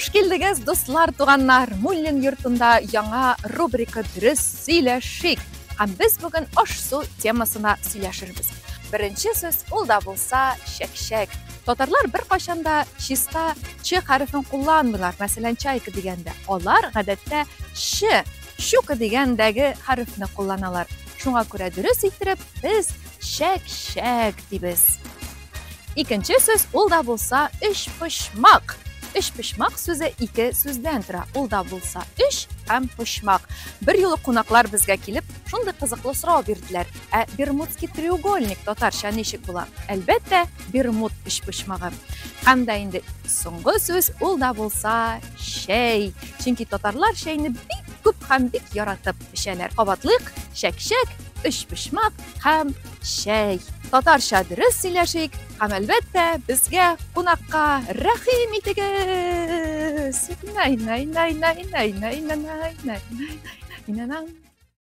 Хуш килдегез, дуслар, туганнар! Муллин йортында яңа рубрика Дөрес сөйләшик. Һәм без бүген аш-су темасына сөйләшербез. Беренче сүз ул да булса чәкчәк. Татарлар беркайчан да чиста ч хәрефен кулланмыйлар. Мәсәлән, чайка дигәндә алар гадәттә ч, щука дигәндәге хәрефне кулланалар. Шуңа күрә дөрес иттереп без чәк-чәк дибез. Икенче сүз ул да булса өчпочмак. Өчпочмак сүзе ике сүздән тора. Ул да булса өч һәм почмак. Бер юлы кунаклар безгә килеп, шундый кызыклы сорау бирделәр. Ә Бермудский треугольник татарча ничек була? Әлбәттә, Бермуд өчпочмагы. Һәм дә инде соңгы сүз ул да булса чәй. Чөнки татарлар чәйне бик күп һәм бик яратып эчәләр. Кабатлыйк, чәк-чәк, өчпочмак һәм чәй. Татарча дөрес сөйләшик һәм әлбәттә безгә кунакка рәхим итегез. Най най най най най най най най най най най най.